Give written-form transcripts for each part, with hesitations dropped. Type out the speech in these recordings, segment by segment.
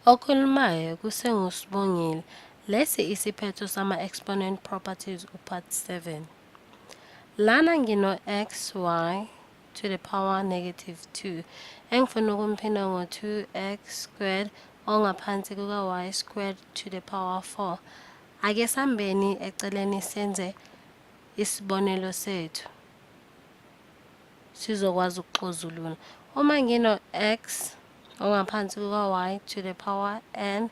Okhulumayo kusenguSibongile. Lesi isiphetho sama-exponent properties u-part 7. Lana ngino-x y to the power negative 2 engifuna ukumphinda ngo-2x squared ongaphansi kuka-y squared to the power 4. Ake sambeni eceleni senze isibonelo sethu sizokwazi ukuxozulula. Uma ngino-x ongaphansi kuka-y to the power n,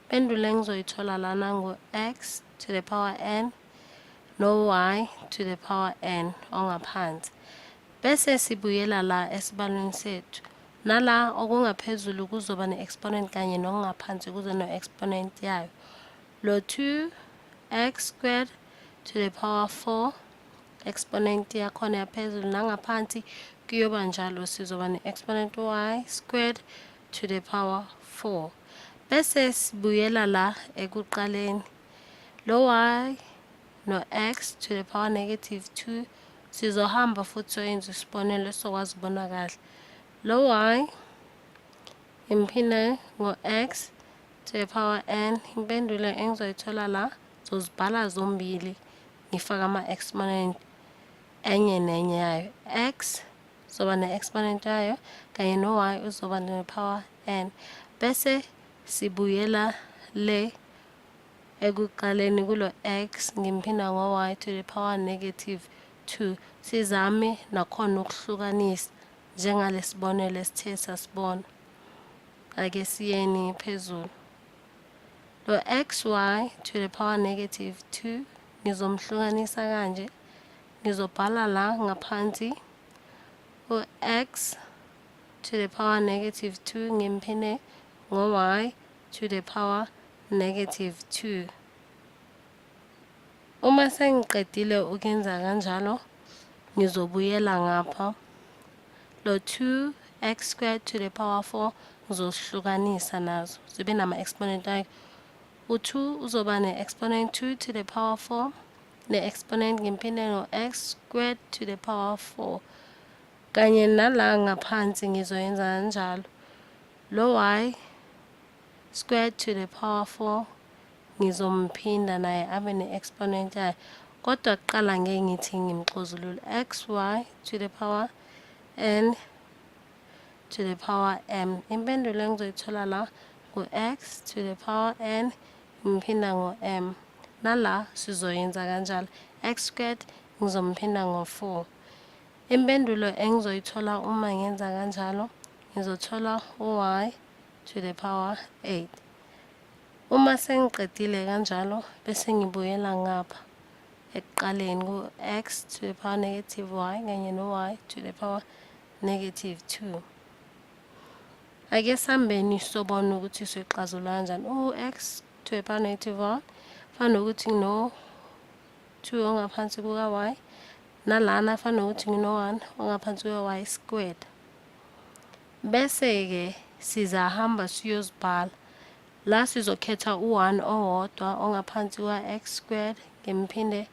impendulo engizoyithola lana ngu-x to the power n no-y to the power n ongaphansi. Bese sibuyela la esibalweni sethu. Nala okungaphezulu kuzoba ne-exponent kanye nokungaphansi kuze no-exponent yayo. Lo 2x squared to the power 4, exponent yakhona yaphezulu nangaphansi kuyoba njalo, sizoba ne-exponent y squared to the power 4. Bese sibuyela la ekuqaleni. Lo y no-x to the power negative 2, sizohamba futhi soyenza isibonelo esizokwazi ukubona kahle. Lo y imphinde ngo-x to the power n, impendulo engizoyithola la zozibhala zombili, ngifaka ama-exponent enye nenye yayo. X zoba ne-exponent yayo kanye no-y uzoba ne-power n. Bese sibuyela le ekuqaleni kulo x ngimphinda ngo-y to the power negative 2, sizame nakhona ukuhlukanisa njengalesibonelo esithe sasibona. Ake siyeni phezulu. Lo xy to the power negative 2 ngizomhlukanisa kanje, ngizobhala la ngaphansi u-x to the power negative 2 ngimphinde ngo-y to the power negative 2. Uma sengiqedile ukuyenza kanjalo, ngizobuyela ngapha. Lo 2x squared to the power 4 ngizosihlukanisa nazo zibe nama-exponent ayo. U-2 uzoba ne-exponent 2 to the power 4 ne-exponent, ngiphinde no-x squared to the power 4, kanye nala ngaphansi ngizoyenza kanjalo. Lo y squared to the power 4 ngizomphinda naye abe ne-exponent yayo, kodwa kuqala ngeke ngithi ngimxozulule. X y to the power n to the power m, impendulo engizoyithola la ngu-x to the power n ngiphinda ngo-m. Nala sizoyenza kanjalo, x squared ngizomphinda ngo-4. Impendulo engizoyithola uma ngenza kanjalo, ngizothola u-y to the power 8. Uma sengiqedile kanjalo, bese ngibuyela ngapha ekuqaleni ku-x to the power negative y kanye no-y to the power negative 2. Ake sambeni sobona ukuthi soyixazulula kanjani. U-x to the power negative 1 fana nokuthi ngino-2 ongaphansi kuka-y, nalana fana nokuthi ngino-1 ongaphansi kuka-y squared. Bese-ke sizahamba siyozibhala la, sizokhetha u-1 owodwa ongaphansi kuka-x squared ngimphinde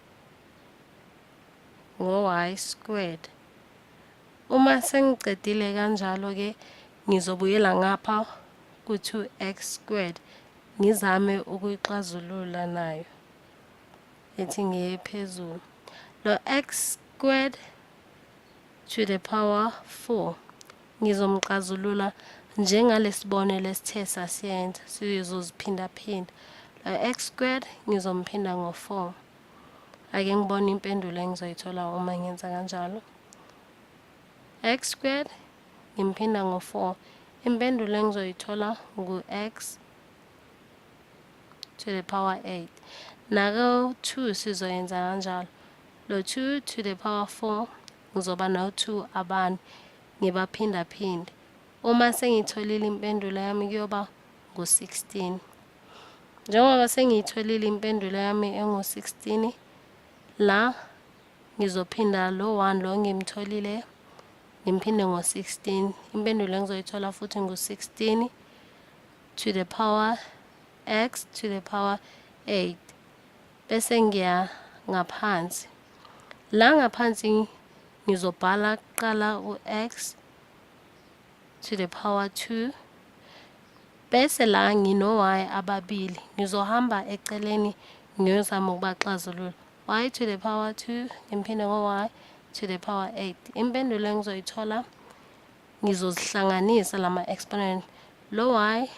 ngo-y squared. Uma sengicedile kanjalo-ke, ngizobuyela ngapha ku-2x squared ngizame ukuyixazulula nayo. Ethi ngiye phezulu. Lo x squared to the power 4 ngizomxazulula njengalesibonelo esithe sasiyenza, sizoziphindaphinda. Lo x squared ngizomphinda ngo-4. Ake ngibone impendulo engizoyithola uma ngenza kanjalo. X squared ngimphinda ngo-4, impendulo engizoyithola ngu-x to the power 8. Nako 2 sizoyenza kanjalo. Lo 2 to the power 4 ngizoba no-2 abane ngibaphindaphinde. Uma sengiyitholile impendulo yami, kuyoba ngu-16. Njengoba sengiyitholile impendulo yami engu-16 la, ngizophinda lo 1 lo ngimtholile ngimphinde ngo-16. Impendulo engizoyithola futhi ngu-16 to the power x to the power 8. Bese ngiya ngaphansi. La ngaphansi ngizobhala kuqala u-x to the power 2. Bese la ngino-y ababili, ngizohamba eceleni ngiyozama ukubaxazulula. Y to the power 2 ngiphinde ngo-y to the power 8. Impendulo engizoyithola ngizozihlanganisa lama-exponent. Lo y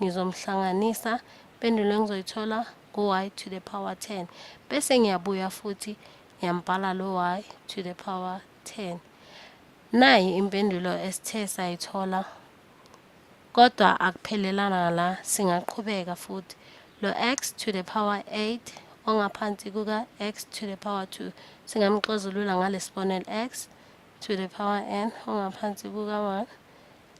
ngizomhlanganisa, impendulo engizoyithola ngu-y to the power 10. Bese ngiyabuya futhi ngiyambhala lo y to the power 10. Nayi impendulo esithe sayithola, kodwa akuphelelanga la, singaqhubeka futhi. Lo x to the power 8 ongaphansi kuka x to the power 2 singamxazulula ngalesibonelo, x to the power n ongaphansi kuka 1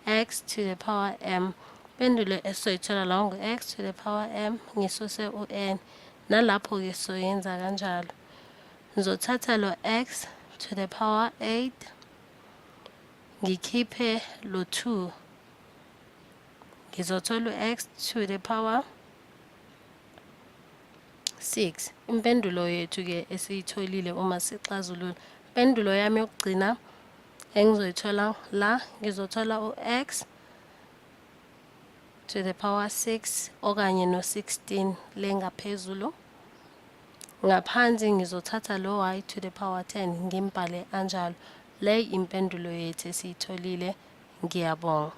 x to the power m. Impendulo esizoyithola la ngu-x to the power m, ngisuse u-n. Nalapho-ke sizoyenza kanjalo. Ngizothatha lo x to the power 8 ngikhiphe lo 2, ngizothola u-x to the power 6. Impendulo yethu-ke esiyitholile uma sixazulula, impendulo yami yokugcina engizoyithola la, ngizothola u-x to the power 6 okanye no-16 le ngaphezulu. Ngaphansi ngizothatha lo y to the power 10 ngimbhale anjalo. Le impendulo yethu esiyitholile. Ngiyabonga.